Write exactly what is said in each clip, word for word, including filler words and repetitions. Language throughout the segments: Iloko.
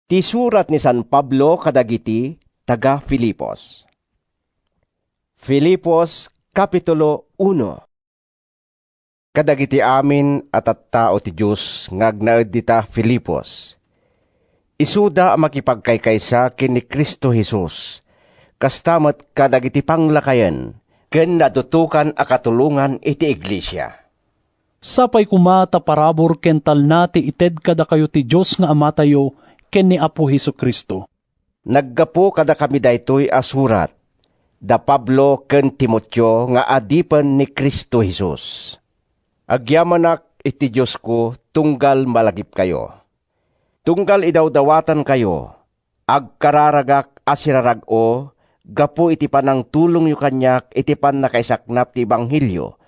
Ti surat ni San Pablo kadagiti taga-Filipos. Filipos, Kapitulo uno. Kadagiti amin a tattao ti Dios nga agnaed dita Filipos, isuda a makipagkaykaysa ken ni Cristo Jesus, kasta met kadagiti panglakayen ken nadutokan a katulongan iti iglesia. Sapay koma ta parabur ken talna ti ited kadakayo ti Dios nga Amatayo ken ni Apo Jesu-Cristo. Naggapu kadakami daytoy a surat, da Pablo ken Timoteo nga adipen ni Cristo Jesus. Agyamanak iti Diosko tunggal malagipkayo. Tunggal idawdawatankayo, agkararagak a sirarag-o gapu iti panangtulongyo kaniak iti pannakaisaknap ti ebanghelio,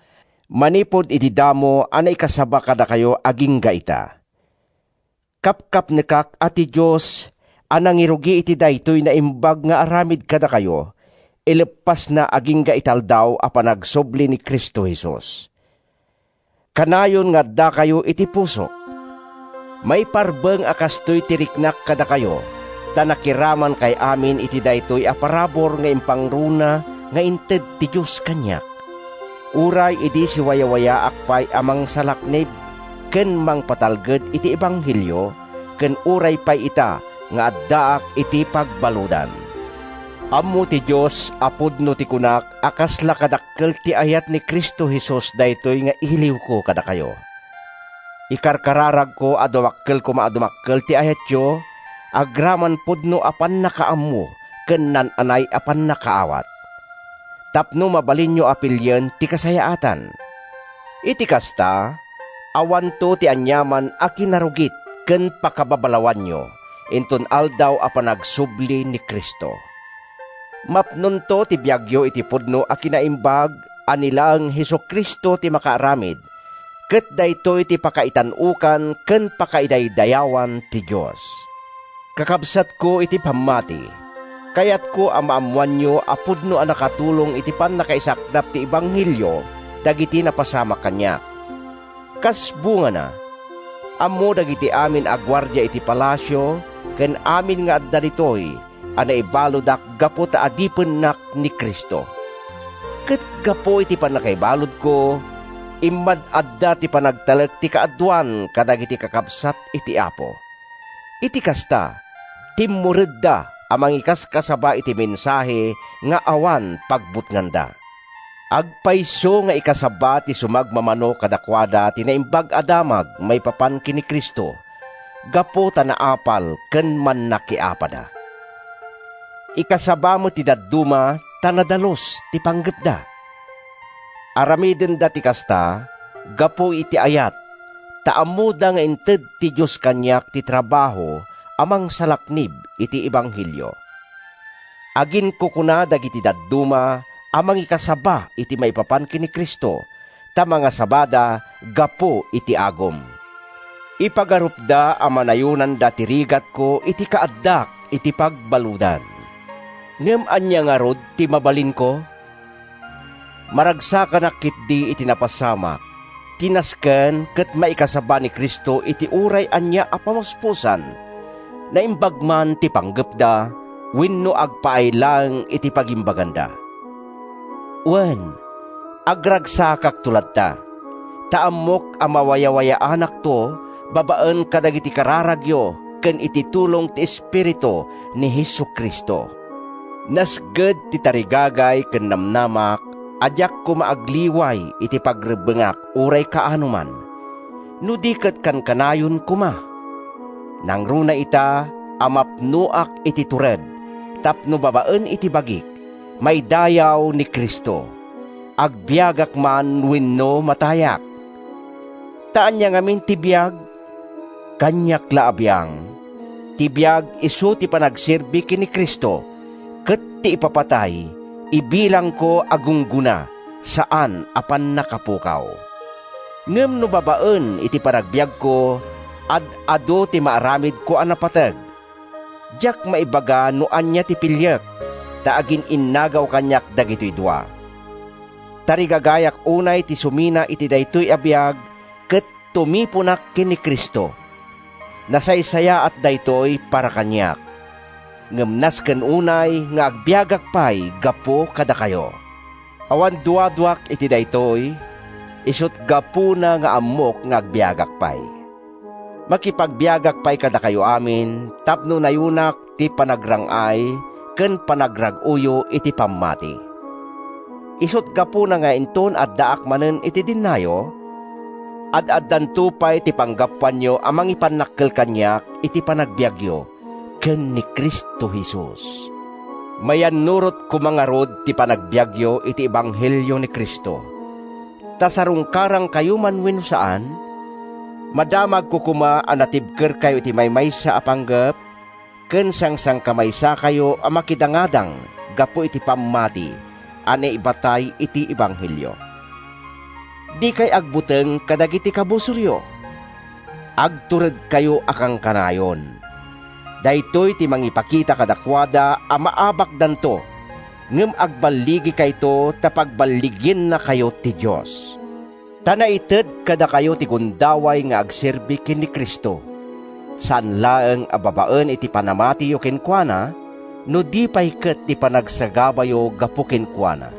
manipud idi damo a naikasaba kadakayo agingga ita. Kapkapnekak a ti Dios a nangirugi iti daytoy naimbag nga aramid kadakayo, ileppasna agingga iti aldaw a panagsubli ni Cristo Jesus. Kanayon nga addakayo iti pusok. Maiparbeng a kastoy ti riknak kadakayo, ta nakiramankay amin iti daytoy a parabur nga impangruna nga inted ti Dios kaniak. Uray idi siwayawayaak pay a mangsalaknib ken mangpatalged iti ebanghelio, ken uray pay ita nga addaak iti pagbaludan. Ammo ti Dios a pudno ti kunak a kasla kadakkel ti ayat ni Cristo Jesus daytoy nga iliwko kadakayo. Ikarkararagko a dumakkel koma a dumakkel ti ayatyo, agraman pudno a pannakaammo ken naan-anay a pannakaawat, tapno mabalinyo a pilien ti kasayaatan. Iti kasta, awanto ti aniaman a kinarugit ken pakababalawanyo inton aldaw a panagsubli ni Cristo. Mapnonto ti biagyo iti pudno a kinaimbag a ni laeng Jesu-Cristo ti makaaramid, ket daytoy ti pakaitan-okan ken pakaidaydayawan ti Dios. Kakabsatko iti pammati, kayatko a maammoanyo a pudno a nakatulong iti pannakaisaknap ti ebanghelio dagiti napasamak kaniak. Kas bungana, ammo dagiti amin a guardia iti palasio ken amin nga adda ditoy a naibaludak gapu ta adipennak ni Cristo. Ket gapu iti pannakaibaludko, immad-adda ti panagtalek ti kaaduan kadagiti kakabsat iti Apo. Iti kasta, timmuredda a mangikaskasaba iti mensahe nga awan pagbutnganda. Agpayso nga ikasaba ti sumagmamano kadakuada ti Naimbag a Damag maipapan ken ni Cristo, gapu ta naapal ken mannakiapada. Ikasaba met ti dadduma ta nadalus ti panggepda. Aramidenda ti kasta gapu iti ayat, ta ammoda nga inted ti Dios kaniak ti trabaho a mangsalaknib iti ebanghelio. Aginkukuna dagiti dadduma a mangikasaba iti maipapan ken ni Cristo, ta mangasabada gapu iti agum. Ipagarupda a manayonanda ti rigatko iti kaaddak iti pagbaludan. Ngem ania ngarud ti mabalinko? Maragsakanak ketdi iti napasamak, ti nasken ket maikasaba ni Cristo iti uray ania a pamuspusan, naimbag man ti panggepda wenno agpaay laeng iti pagimbaganda. Wen, agragsakakto latta, ta ammok a mawayawayaanakto babaen kadagiti kararagyo ken iti tulong ti Espiritu ni Jesu-Cristo. Nasged ti tarigagay ken namnamak a diak koma agliway iti pagrebbengak uray kaanoman, no di ket kankanayon koma. Nangruna ita a mapnoak iti tured tapno babaen iti bagik, maidayaw ni Cristo, agbiagak man wenno matayak. Ta ania ngamin ti biag? Kaniak la a biang, ti biag isu ti panagserbi ken ni Cristo, ket ti ipapatay, ibilangko a gunggona, saan a pannakapukaw. Ngem no babaen iti panagbiagko, ad-adu ti maaramidko a napateg. Diak maibaga no ania ti piliek, ta agin-innagaw kaniak dagitoy dua. Tarigagayak unay ti sumina iti daytoy a biag ket tumiponak ken ni Cristo. Nasaysayaat daytoy para kaniak, ngem nasken unay nga agbiagak pay gapu kadakayo. Awan duaduak iti daytoy, isut' gapuna nga ammok nga agbiagak pay. Makipagbiagak pay kadakayo amin tapno nayunak ti panagrang-ay ken panagrag-oyo iti pammati. Isut' gapuna nga inton addaak manen iti dennayo, ad-addanto pay ti panggapuanyo a mangipannakkel kaniak iti panagbiagyo ken ni Cristo Jesus. Mayannurot koma ngarud ti panagbiagyo iti ebanghelio ni Cristo. Ta sarungkarangkayo man wenno saan, madamagko koma a natibkerkayo iti maymaysa a panggep ken sangsangkamaysakayo a makidangadang gapu iti pammati a naibatay iti ebanghelio. Dikay agbuteng kadagiti kabusoryo. Agturedkayo a kankanayon. Daytoy ti mangipakita kadakuada a maabakdanto, ngem agballigikayto ta pagballigiennakayo ti Dios. Ta naited kadakayo ti gundaway nga agserbi ken ni Cristo, saan laeng a babaen iti panamatiyo kenkuana, no di pay ket ti panagsagabayo gapu kenkuana.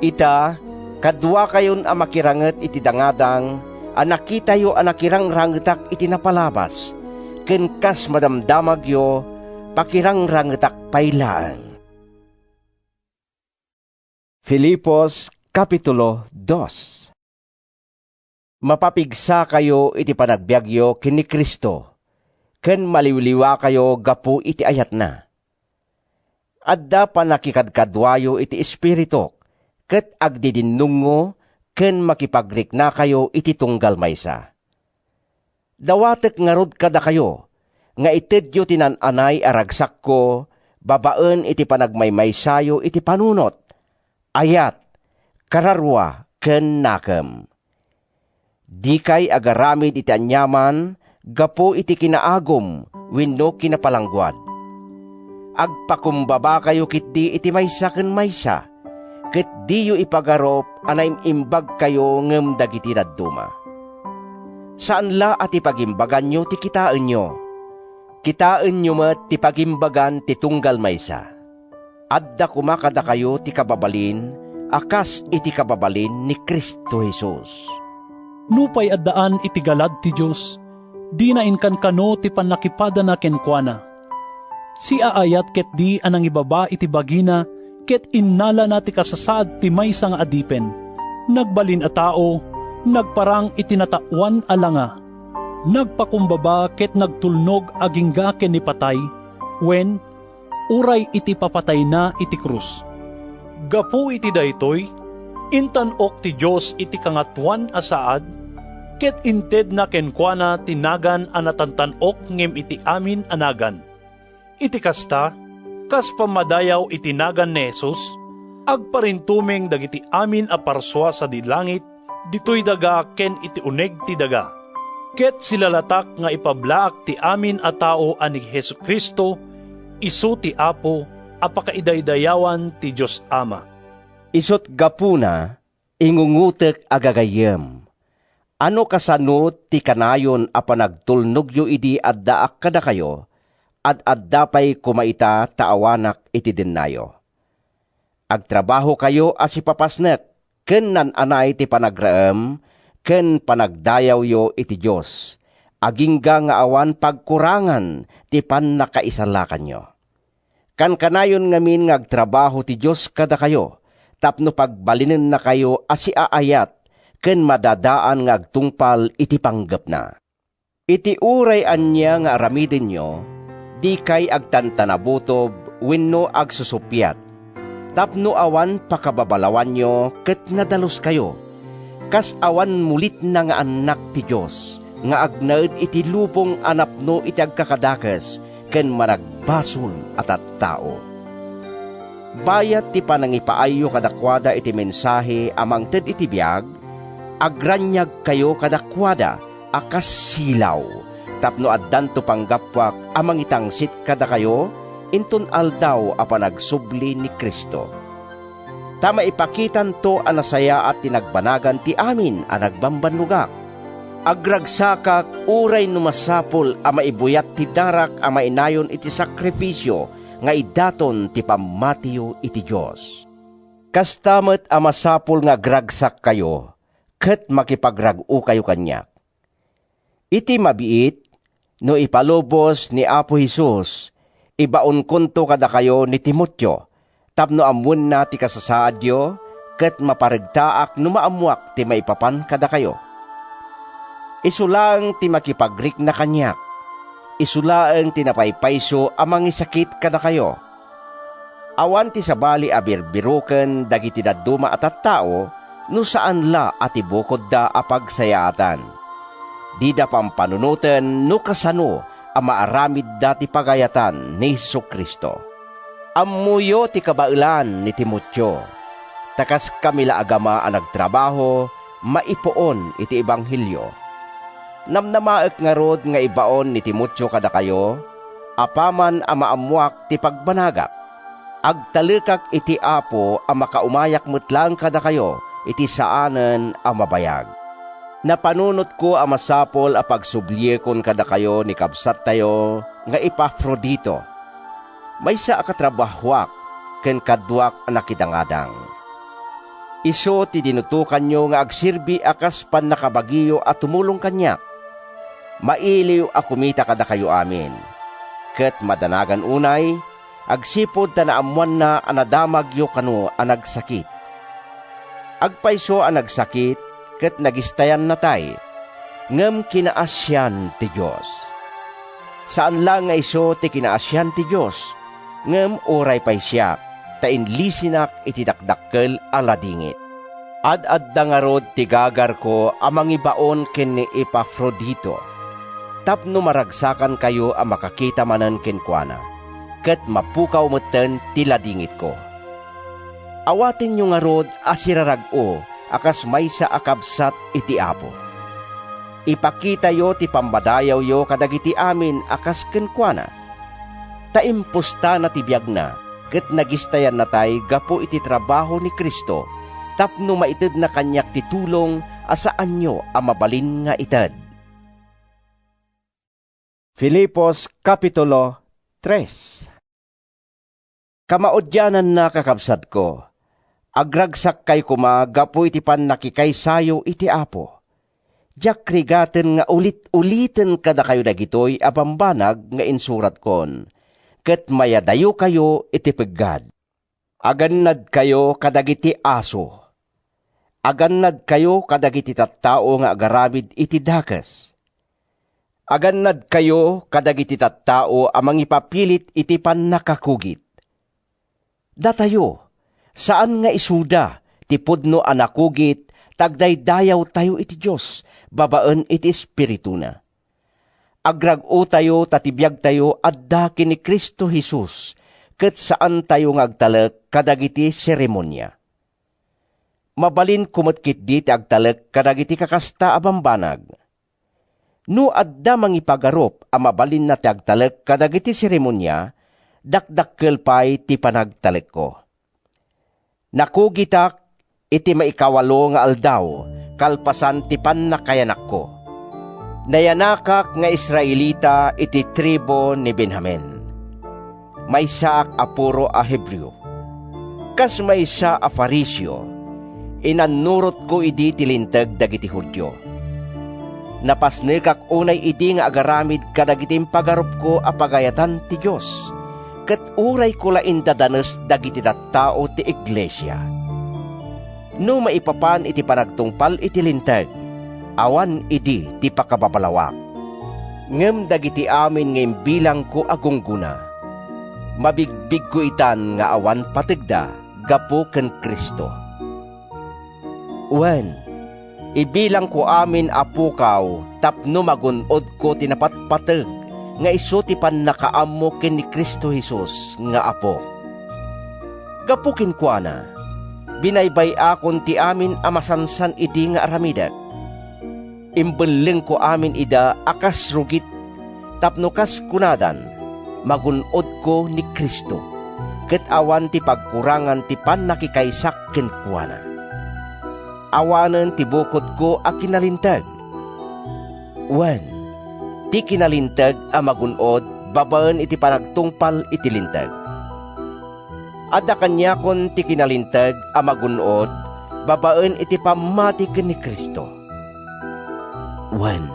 Ita, kaduakayon a makiranget iti dangadang a nakitayo a nakirangrangetak iti napalabas, ken kas madamdamagyo, pakirangrangetak pay laeng. Filipos, Kapitulo dos. Mapapigsakayo iti panagbiagyo ken ni Cristo, ken maliwliwakayo gapu iti ayatna. Adda pannakikadkaduayo iti Espirituk, ket agdidinnungo ken makipagriknakayo iti tunggal maysa. Dawatek ngarud kadakayo nga itedyo ti naan-anay a ragsakko babaen iti panagmaymaysayo iti panunot, ayat, kararua, ken nakem. Dikay agaramid iti aniaman gapu iti kinaagum wenno kinapalangguad. Agpakumbabakayo ketdi iti maysa ken maysa, ket diyo ipagarup a naim-imbagkayo ngem dagiti dadduma. Saan la a ti pagimbaganyo ti kitaenyo. Kitaenyo met ti pagimbagan ti tunggal maysa. Adda koma kadakayo ti kababalin a kas iti kababalin ni Cristo Jesus. Nupay addaan iti galad ti Dios, dina inkankano ti pannakipadana kenkuana. Siaayat ketdi a nangibaba iti bagina ket innalana ti kasasaad ti maysa nga adipen. Nagbalin a tao, nagparang iti nataoan a langa. Nagpakumbaba ket nagtulnog agingga ken ni patay, wen, uray iti papatayna iti krus. Gapu iti daytoy, intan-ok ti Dios iti Kangatoan a saad, ket intedna kenkuana ti nagan a natantan-ok ngem iti amin a nagan. Iti kasta, kas pammadayaw iti nagan ni Jesus, agparintumeng dagiti amin a parsua sadi langit, ditoy daga ken iti uneg ti daga. Ket silalatak nga ipablaak ti amin a tao a ni Jesu-Cristo, isu ti Apo a pakaidaydayawan ti Dios Ama. Isut' gapuna, ingungotek a gagayyem. A no kasano ti kanayon a panagtulnogyo idi addaak kadakayo, ad-adda pay koma ita ta awanak iti dennayo. Agtrabahokayo a sipapasnek ken naan-anay ti panagraem ken panagdayawyo iti Dios, agingga nga awan pagkurangan ti pannakaisalakanyo. Kankanayon ngamin nga agtrabaho ti Dios kadakayo tapno pagbalinennakayo a siaayat ken madadaan nga agtungpal iti panggepna. Iti uray ania nga aramidenyo, dikay agtantanabutob wenno agsusuppiat, tapno awan pakababalawanyo ket nadaluskayo, kas awan mulitna nga annak ti Dios nga agnaed iti lubong a napno iti agkakadakes ken managbasol a tattao. Bayat ti panangipaayyo kadakuada iti mensahe a mangted iti biag, agraniagkayo kadakuada a kas silaw, tapno addanto panggapuak a mangitangsit kadakayo inton aldaw a panagsubli ni Cristo. Ta maipakitanto a nasayaat ti nagbanagan ti amin a nagbambannogak. Agragsakak uray no masapul a maibuyat ti darak a mainayon iti sakrifisio nga idaton ti pammatiyo iti Dios. Kasta met a masapul nga agragsakkayo ket makipagrag-okayo kaniak. Iti mabiit, no ipalubos ni Apo Jesus, ibaonkonto kadakayo ni Timoteo, tapno ammoenna ti kasasaadyo, ket maparegtaak no maammoak ti maipapan kadakayo. Isu laeng ti makipagrikna kaniak. Isu laeng ti napaypayso a mangisakit kadakayo. Awan ti sabali a birbiroken dagiti dadduma a tattao no saan la a ti bukodda a pagsayaatan. Dida pampanunoten no kasano a maaramidda ti pagayatan ni Jesu-Cristo. Ammoyo ti kabaelan ni Timoteo, ta kas kami la a gama a nagtrabaho maipuon iti ebanghelio. Namnamaek ngarud nga ibaon ni Timoteo kadakayo, apaman a maammoak ti pagbanagak. Agtalekak iti Apo a makaumayak met laeng kadakayo iti saanen a mabayag. Napanunotko a masapul a pagsubliekon kadakayo ni kabsattayo nga Epafrodito. Maysa a katrabahoak ken kaduak a nakidangadang. Isu ti dinutokanyo nga agserbi a kas pannakabagiyo a tumulong kaniak. Mailiw a kumita kadakayo amin, ket madanagan unay, agsipud ta naammoanna a nadamagyo kano a nagsakit. Agpayso a nagsakit ket nagistayannatay, ngem kinaasian ti Dios. Saan laeng nga isu ti kinaasian ti Dios, ngem uray pay siak, ta inlisinak iti dakdakkel a ladingit. Ad-adda ngarud ti gagarko a mangibaon ken ni Epafrodito, tapno maragsakankayo a makakita manen kenkuana, ket mapukaw metten ti ladingitko. Awatenyo ngarud a sirarag-o a kas maysa a kabsat iti Apo. Ipakitayo ti pammadayawyo kadagiti amin a kas kenkuana. Ta impustana ti biagna, ket nagistayannatay gapu iti trabaho ni Cristo tapno maitedna kaniak ti tulong a saanyo a mabalin nga ited. Filipos Kapitulo tres. Kamaudiananna, kakabsatko, agragsakkayo koma gapu iti pannakikaysayo iti Apo. Diak rigaten nga ulit-uliten kadakayo dagitoy a bambanag nga insuratkon, ket mayadayokayo iti peggad. Agannadkayo kadagiti aso. Agannadkayo kadagiti tattao nga agaramid iti dakes. Agannadkayo kadagiti tattao a mangipapilit iti pannakakugit. Datayo, saan nga isuda ti pudno a nakugit ta agdaydayawtayo iti Dios babaen iti Espirituna. Agrag-otayo ta ti biagtayo adda ken ni Cristo Jesus, ket saantayo nga agtalek kadagiti seremonia. Mabalinko met ketdi ti agtalek kadagiti kakasta a bambanag. No adda mangipagarup a mabalinna ti agtalek kadagiti seremonia, dakdakkel pay ti panagtalekko. Nakugitak iti maikawalo nga aldaw kalpasan ti pannakayanakko. Nayanakak nga Israelita iti tribu ni Benjamin. Maysaak a puro a Hebreo. Kas maysa a Fariseo, inannurotko idi ti Linteg dagiti Judio. Napasnekak unay idi nga agaramid kadagiti impagarupko a pagayatan ti Dios, ket urayko la indadanes dagiti tattao ti iglesia. No maipapan iti panagtungpal iti Linteg, awan idi ti pakababalawak. Ngem dagiti amin nga imbilangko a gunggona, mabigbigko itan nga awan pategda gapu ken Cristo. Wen, ibilangko amin a pukaw tapno magun-odko ti napatpateg nga isu ti pannakaammo ken ni Cristo Jesus nga Apok. Gapu kenkuana, binaybay-akon ti amin a masansan idi nga aramidek. Imbellengko amin ida a kas rugit tapno kas kunadan, magun-odko ni Cristo, ket awan ti pagkurangan ti pannakikaysak kenkuana. Awanen ti bukodko a kinalinteg. Wen, ti kinalinteg a magun-od babaen iti panagtungpal iti Linteg. Adda kaniakon ti kinalinteg a magun-od babaen iti pammati ken ni Cristo. Wen,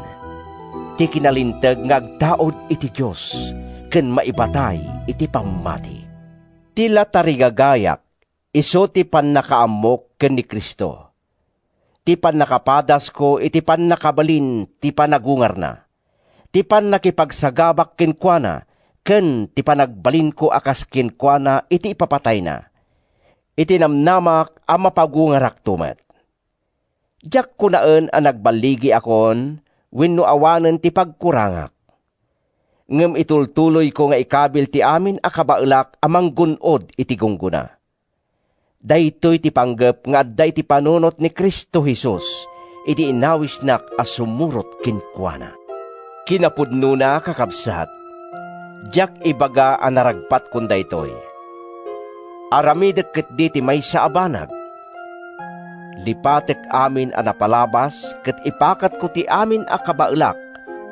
ti kinalinteg nga agtaud iti Dios ken maibatay iti pammati. Ti la tarigagayak isu ti pannakaammok ken ni Cristo. Ti pannakapadasko iti pannakabalin ti panagungarna, ti pannakipagsagabak kenkuana, ken ti panagbalinko a kas kenkuana iti ipapatayna, iti namnamak a mapagungarakto met. Diak kunaen a nagballigiakon wenno awanen ti pagkurangak. Ngem itultuloyko nga ikabil ti amin a kabaelak a manggun-od iti gunggona. Daytoy ti panggep nga adda iti panunot ni Cristo Jesus idi inawisnak a sumurot kenkuana. Kinapudnona, kakabsat, diak ibaga a naragpatkon daytoy. Aramidek ketdi ti maysa a banag. Lipatek amin a napalabas ket ipaketko ti amin a kabaelak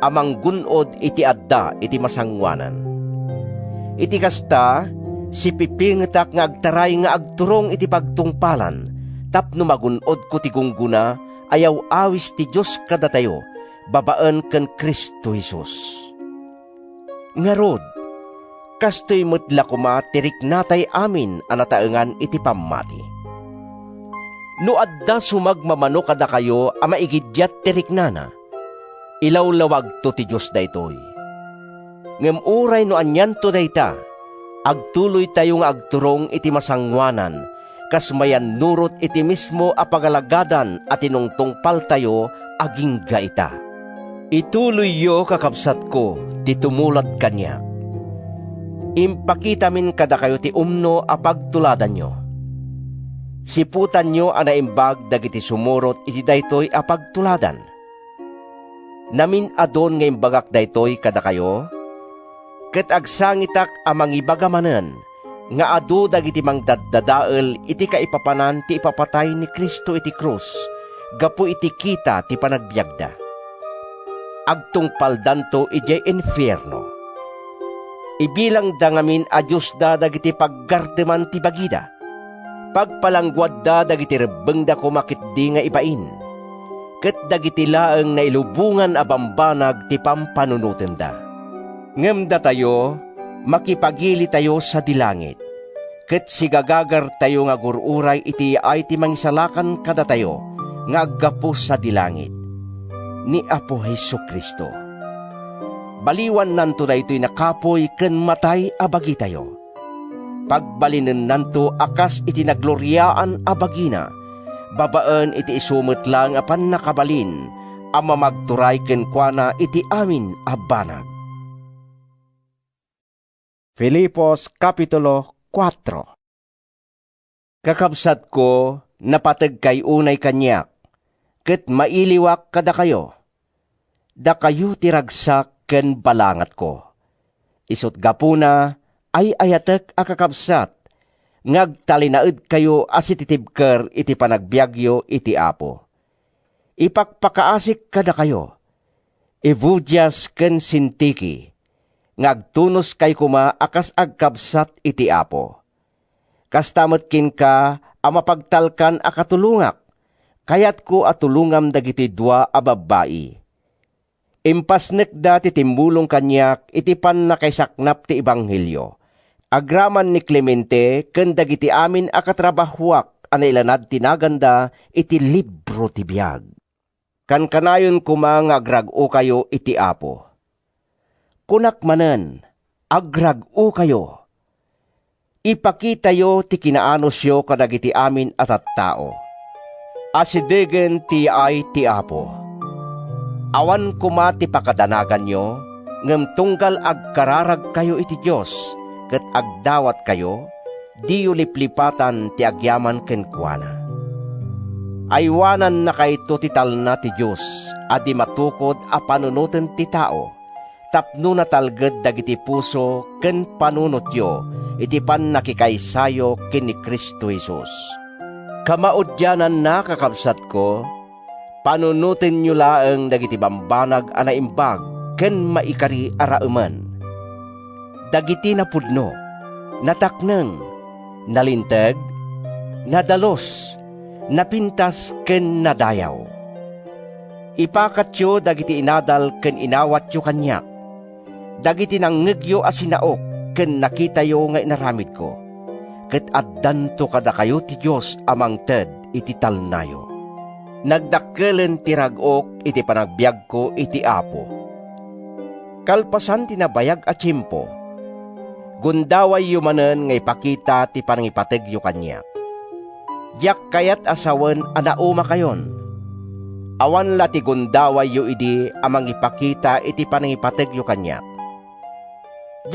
a manggun-od iti adda iti masangoanan. Iti kasta, sipipingetak nga agtaray nga agturong iti pagtungpalan tapno magun-odko ti gunggona a yaw-awis ti Dios kadatayo babaen ken Cristo Jesus. Ngarud, kastoy met la koma ti riknatay amin a nataengan iti pammati. No adda sumagmamano kadakayo a maigiddiat ti riknana, ilawlawagto ti Dios daytoy. Ngem uray no anianto dayta, agtuloytayo nga agturong iti masangoanan kas mayannurot iti mismo a pagalagadan a tinungtungpaltayo agingga ita. Ituloyyo, kakabsatko, ti tumulad kaniak. Impakitamin kadakayo ti umno a pagtuladanyo. Siputanyo a naimbag dagiti sumurot iti daytoy a pagtuladan. Namin-adun nga imbagak daytoy kadakayo, ket agsangitak a mangibaga manen nga adu dagiti mangdaddadael iti kaipapanan ti ipapatay ni Cristo iti krus gapu iti kita ti panagbiagda. Agtungpaldanto idiay infierno. Ibilangda ngamin a diosda dagiti paggarteman ti bagida. Pagpalangguadda dagiti rebbengda koma ketdi nga ibain, ket dagiti laeng nailubongan a bambanag ti pampanunotenda. Ngem datayo, makipagilitayo sadi langit, ket sigagagartayo nga agur-uray iti yaay ti Mangisalakan kadatayo nga aggapu sadi langit, ni Apo Jesu-Cristo. Baliwannanto daytoy nakapuy ken matay a bagitayo. Pagbalinennanto a kas iti nagloriaan a bagina, babaen iti isu met laeng a pannakabalin a mamagturay kenkuana iti amin a banag. Filipos, Kapitulo kuatro. Kakabsatko, napategkay unay kaniak, ket mailiwak kadakayo. Dakayo ti ragsak ken balangatko. Isut' gapuna, ay-ayatek a kakabsat, nga agtalinaedkayo a sititibker iti panagbiagyo iti Apo. Ipakpakaasik kadakayo, Evodias ken Sintike, nga agtunoskay koma a kas agkabsat iti Apo. Kasta met kenka a mapagtalkan a katulongak, kayatko a tulongam dagiti dua a babbai. Impasnekda ti timmulong kaniak iti pannakaisaknap ti ebanghelio, agraman ni Clemente ken dagiti amin a katrabahoak a nailanad ti naganda iti libro ti biag. Kankanayon koma nga agrag-okayo iti Apo. Kunak manen, agrag-okayo. Ipakitayo ti kinaanusyo kadagiti amin a tattao. Asidegen ti yaay ti Apo. Awan koma ti pakadanaganyo, ngem tunggal agkararagkayo iti Dios ket agdawatkayo, diyo liplipatan ti agyaman kenkuana. Aywanannakayto ti talna ti Dios a di matukod a panunoten ti tao, tapno natalged dagiti puso ken panunotyo iti pannakikaysayo ken ni Cristo Jesus. Kamaudiananna, kakabsatko, Panunotenyo laeng dagiti bambanag a naimbag ken maikari a raemen. Dagiti napudno, natakneng, nalinteg, nadalus, napintas ken nadayaw. Ipakatyo dagiti inadal ken inawatyo kaniak, dagiti nangngegyo a sinaok ken nakitayo nga inaramidko, ket addanto kadakayo ti Dios a mangted iti talnayo. Nagdakkelen ti rag-ok iti panagbiagko iti Apo. Kalpasan ti nabayag a tiempo, gundawayyo manen nga ipakita ti panangipategyo kaniak. Diak kayat a sawen a naumakayon. Awan la ti gundawayyo idi a mangipakita iti panangipategyo kaniak.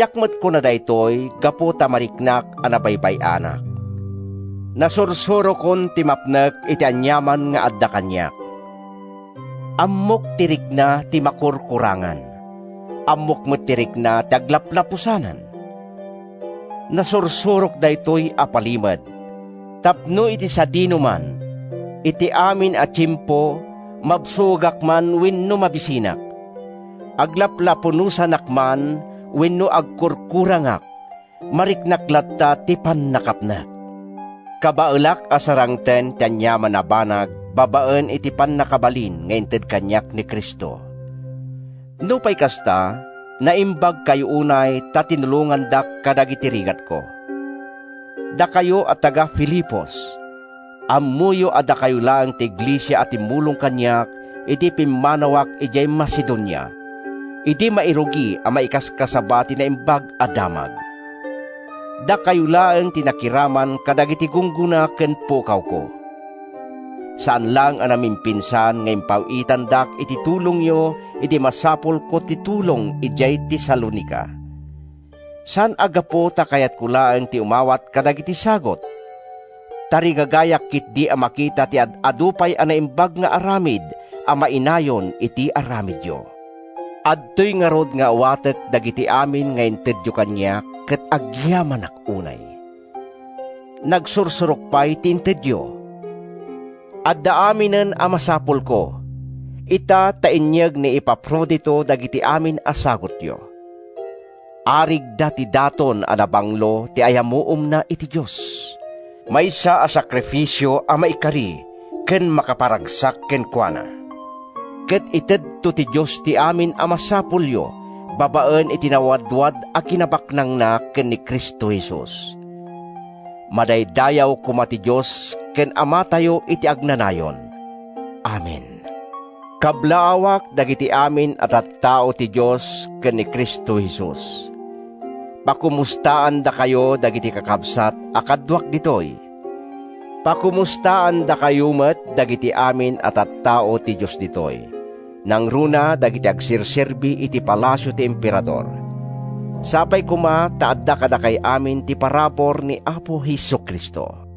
Diak met kuna daytoy gapu ta mariknak a nabaybay-anak. Nasursurokon ti mapnek iti aniaman nga adda kaniak. Ammok ti rikna ti makurkurangan. Ammok met ti rikna ti aglaplapusanan. Nasursurok daytoy a palimed tapno iti sadinoman, iti amin a tiempo, mabsuogak man wenno mabisinak, aglaplapunusanak man wenno agkurkurangak, mariknak latta ti pannakapnek. Kabaelak a sarangten ti aniaman a banag babaen iti pannakabalin nga inted kaniak ni Cristo. Nupay kasta, naimbagkayo unay ta tinulongandak kadagiti rigatko. Dakayo a taga-Filipos, ammoyo a dakayo laeng ti iglesia a timmulong kaniak idi pimmanawak idiay Macedonia, idi mairugi a maikaskasaba ti Naimbag a Damag. Dakayo laeng ti nakiraman kadagiti gunggona ken pukawko. Saan laeng a namimpinsan nga impaw-itandak iti tulongyo idi masapulko ti tulong idiay Tesalonica. Saan a gapu ta kayatko laeng ti umawat kadagiti sagut. Tarigagayak ketdi a makita ti ad-adu pay a naimbag nga aramid a mainayon iti aramidyo. Adtoy ngarud nga awatek dagiti amin nga intedyo kaniak ket agyamanak unay. Nagsursurok pay ti intedyo. Adda aminen a masapulko. Ita ta inyeg ni Epafrodito dagiti amin a sagutyo. Arigda ti daton a nabanglo ti ayamuomna iti Dios. Maysa a sakrifisio a maikari ken makaparagsak kenkuana. Ket itedto ti Dios ti amin a masapulyo babaen iti nawadwad a kinabaknangna ken ni Cristo Jesus. Madaydayaw koma ti Dios ken Amatayo iti agnanayon. Amen. Kablaawak dagiti amin a tattao ti Dios ken ni Cristo Jesus. Pakomustaandakayo dagiti kakabsat a kaduak ditoy. Pakomustaandakayo met dagiti amin a tattao ti Dios ditoy, nangruna dagiti agserserbi iti palasio ti Emperador. Sapay koma ta adda kadakay amin ti parabur ni Apo Jesu-Cristo.